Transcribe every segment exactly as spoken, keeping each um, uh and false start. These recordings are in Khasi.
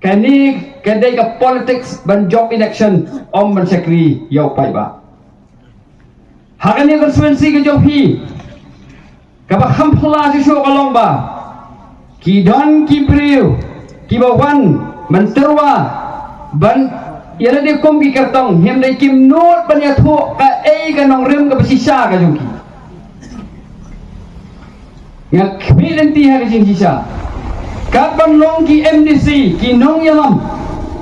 Kane ka dei ka politics ban jop election, ym ban shakri ïa u paidbah. Ha kane ka constituency ka jong phi, kaba kham phylla shuh shuh ka long ba ki don ki briew kiba wan ban tyrwa ban ïa lade kum ki kyrtong, hynrei kim nud ban ïathuh kaei ka nongrim kaba shisha ka jong ki. Nga khmih lynti ha ka jingshisha. Kat ban long ki M D C, ki nongïalam,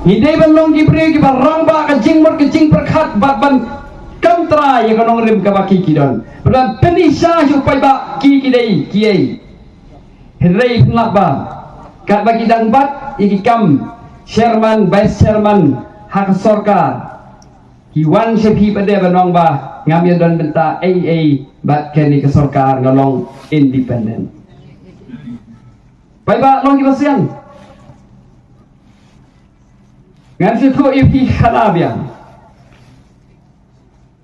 ngi dei ban long ki briew kiba rangbah ka jingmut ka jingpyrkhat bad ban kam trai ïa ka nongrim kaba ki ki don. Bad ban pyni sha sha u paidbah ki ki dei kiei. Hynrei pynlap ba katba ki dang bat ïa ki kam chairman, vice chairman ha ka sorkar, ki wan sha phi pat de ban ong ba ngam ïa don bynta ei ei bad kane ka sorkar, nga long independent. Paidbah long kiba sian. Ngan shu thuh ïa phi khana biang.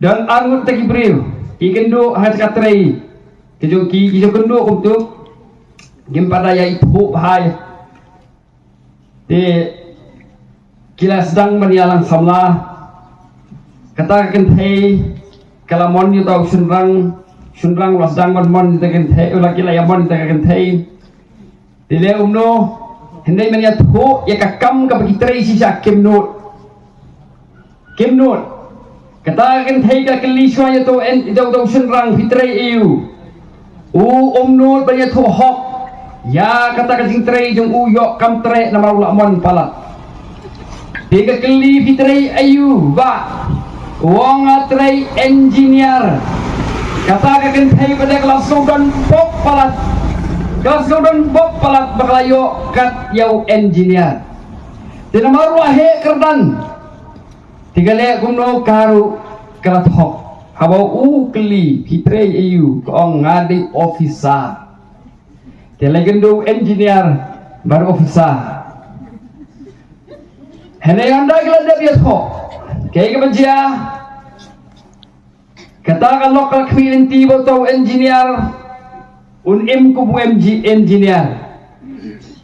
Don arngut ta ki briew ki kynduh ha ka trei. Ki jong ki, ki jong kynduh kumtu. Kim pat da ïa ithuh bha. Te ki la sdang ban ïalang samla. Kata ka kynthei ka la mon ïa uta u shynrang, shynrang u la sdang ban mon ïa uta ka kynthei, u la, ki la ïa mon ïa uta ka kynthei. Te leh kumno, hynrei ban ïathuh ïa ka kam kaba ki trei shisha kim nud. Kim nud. Kata ka kynthei ka kylli shuwa ïa uto u en, ïa uto u shynrang, phi trei aïu? U um nud ban ïathuh hok ïa kata ka jingtrei jong u, ïoh kam treh namar u la mon palat. Te ka kylli, phi trei aïu bah? U ong nga trei engineer. Kata ka kynthei pat de ka la sngewdon bok palat. Ka la sngewdon bok palat ba ka la ïoh kat ïa u engineer. Te namar u la heh kyrdan. Te ka leh kumno, ka ruh ka la thok. Haba u kylli, phi trei aïu? Ka ong nga dei officer. Te la kynduh engineer bad officer. Hynrei ynda ki la dep ïathuh, kaei kaba jia? Kata ka lok ka la khmih lynti ba uta u engineer un im kum u M G engineer.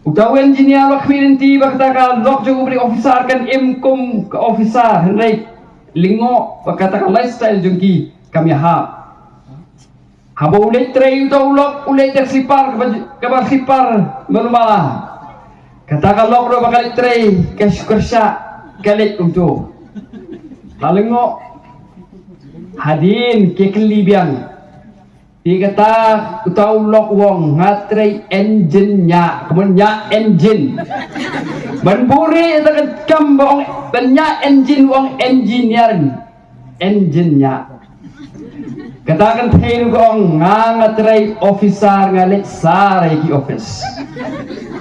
Uta u engineer la khmih lynti ba kata ka lok jong u ba dei officer kan im kum ka officer, hynrei lyngngoh ba kata ka lifestyle jong ki kam ïahap. Haba u leit trei uta u lok, u leit da slipar kaba, kaba slipar malu mala. Kata ka lok ruh ba ka leit trei ka shu kyrshah, ka leit kumto. La lyngngoh. Hadien ki kylli biang. Te kata uta u lok u ong nga trei engine ñiah, kumno ñiah engine? Ban buhrieh ïa kata ka kam ba ong ban ñiah engine, u ong engineer. Engine ñiah. Kata ka kynthei ruh ka ong nga, nga trei officer, nga leit sar ïa ki office.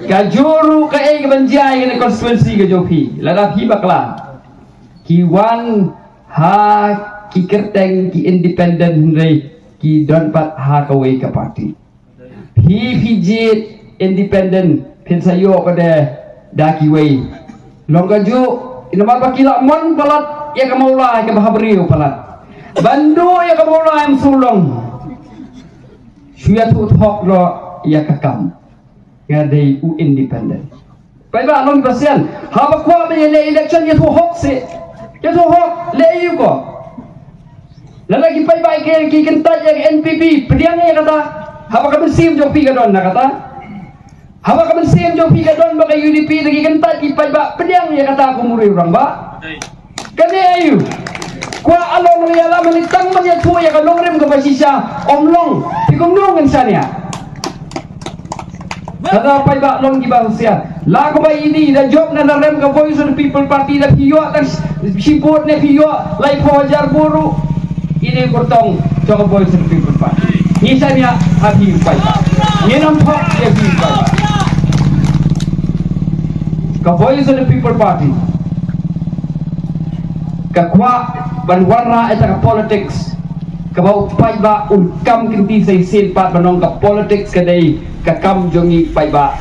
Kajuh ruh kaei kaban jia ïa kane ka constituency ka jong phi, lada phi bakla. Ki wan ha ki kyrteng ki independent, hynrei ki don pat ha kawei ka party. Phi, phi jied independent, phin sa ïoh pat de da kiwei. Long kajuh, namar ba ki la mon palat ïa ka Mawlai kaba ha briew palat. Ban duh ïa ka Mawlai ym shu long. Shu ïathuh thok ruh ïa ka kam. Nga dei u independent. Paidbah long ba sian. Haba kwah ban ïaleh election, ïathuh hok seh. Ïathuh hok, leh aïu ko? Lada ki paidbah ki, ki kyntait ïa ka N P P, pdiang ïa kata. Haba ka mynsiem jong phi ka don na kata. Haba ka mynsiem jong phi ka don ba ka U D P, da ki kyntait ki paidbah, pdiang ïa kata kum u rangbah. Kane aïu? Kwah along ïalam, hynrei tang ban ïathuh ïa ka nongrim kaba shisha ym long. Phi kumno ngin shaniah? Lada paidbah long kiba husiar. La kumba ïa ini, da jop na da rem ka Voice of the People Party, da phi ïoh tang shi vote ne phi ïoh laiphew hajar vote ruh, ine kyrtong jong ka Voice of the People Party. Ngi shaniah ha phi paidbah. Ngin ym thok ïa phi paidbah. Ka Voice of the People Party ka kwah ban wanrah ïa ka politics kaba u paidbah un kam kynti sa shisien pat, ban ong ka politics ka dei ka kam jong ngi paidbah.